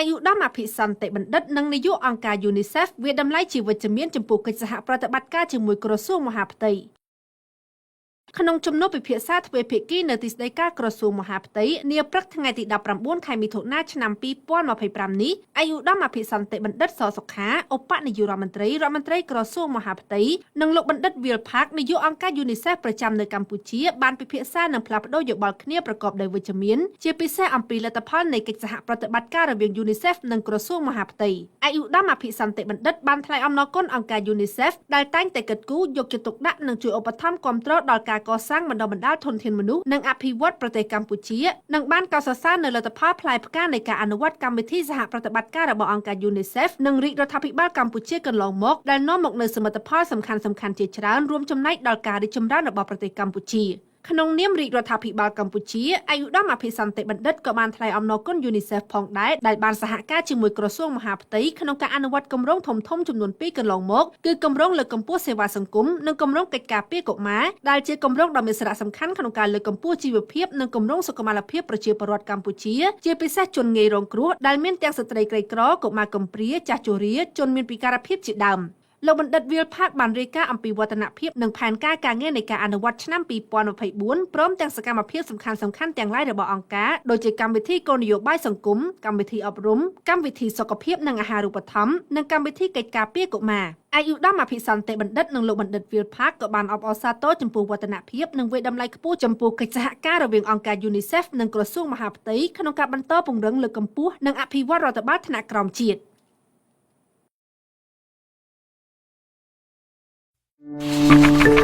ឯកឧត្តមអភិសន្តិបណ្ឌិតនិងនាយកអង្គការ UNICEF វាយតម្លៃជាវិជ្ជមានចំពោះកិច្ចសហប្រតិបត្តិការជាមួយក្រសួងមហាផ្ទៃ។ក្នុងជំនួបពិភាក្សាទ្វេភាគីនៅទីស្តីការក្រសួងមហាផ្ទៃនាព្រឹកថ្ងៃទី19ខែមិថុនាឆ្នាំ2025នេះឯកឧត្តមអភិសន្តិបណ្ឌិតសសុខាឧបនាយករដ្ឋមន្ត្រីរដ្ឋមន្ត្រីក្រសួងមហាផ្ទៃនិងលោកបណ្ឌិតវិលផាកនាយកអង្គការ UNICEF ប្រចាំនៅកម្ពុជាបានពិភាក្សានិងផ្លាស់ប្ដូរយោបល់គ្នាប្រកបដោយវិជ្ជមានជាពិសេសអំពីលទ្ធផលនៃកិច្ចសហប្រតិបត្តិការរវាង UNICEF និងក្រសួងមហាផ្ទៃឯកឧត្តមអភិសន្តិបណ្ឌិតបានថ្លែងអំណរគុណអង្គការ UNICEF ដែលតែងតែគិតគូរយកចិត្តទុកដាក់និងជួយឧបត្ថម្ភគាំទ្រដល់ការកសាងបណ្ដុះបណ្ដាលធនធានមនុស្សនិងអភិវឌ្ឍប្រទេសកម្ពុជានិងបានកោតសរសើរនៅលទ្ធផលផ្លែផ្កានៃការអនុវត្តកម្មវិធីសហប្រតិបត្តិការរបស់អង្គការ UNICEF និងរាជរដ្ឋាភិបាលកម្ពុជាកន្លងមកដែលនាំមកនូវសមិទ្ធផលសំខាន់ៗជាច្រើនរួមចំណែកដល់ការរីកចម្រើនរបស់ប្រទេសកម្ពុជា។ ក្នុងនាមរាជរដ្ឋាភិបាលកម្ពុជាឯកឧត្តមអភិសន្តិបណ្ឌិតក៏បានថ្លែងអំណរគុណ UNICEF ផងដែរដែលបានសហការជាមួយក្រសួងមហាផ្ទៃក្នុងការអនុវត្តគម្រោងធំៗចំនួន2កន្លងមកគឺគម្រោងលើកកម្ពស់សេវាសង្គមនិងគម្រោងកិច្ចការពារកុមារដែលជាគម្រោងដ៏មានសារៈសំខាន់ក្នុងការលើកកម្ពស់ជីវភាពនិងគម្រោងសុខុមាលភាពប្រជាពលរដ្ឋកម្ពុជាជាពិសេសជនងាយរងគ្រោះដែលមានទាំងស្ត្រីក្រីក្រកុមារកំព្រាចាស់ជរាជនមានពិការភាពជាដើម។ លោកបណ្ឌិតវិលផាកបានរាយការណ៍អំពីវឌ្ឍនភាពនិងផែនការការងារនៃការអនុវត្តឆ្នាំ2024ព្រមទាំងសកម្មភាពសំខាន់ៗទាំងឡាយរបស់អង្គការដូចជាកម្មវិធីគោលនយោបាយសង្គមកម្មវិធីអប់រំកម្មវិធីសុខភាពនិងអាហារូបត្ថម្ភនិងកម្មវិធីកិច្ចការពារកុមារឯកឧត្តមអភិសន្តិបណ្ឌិតនិងលោកបណ្ឌិតវិលផាកក៏បានអបអរសាទរចំពោះវឌ្ឍនភាពនិងវាយតម្លៃខ្ពស់ចំពោះកិច្ចសហការរវាងអង្គការ UNICEF និងក្រសួងមហាផ្ទៃក្នុងការបន្តពង្រឹងលើកកម្ពស់និងអភិវឌ្ឍរដ្ឋបាលថ្នាក់ក្រោមជាតិ។ Thank you.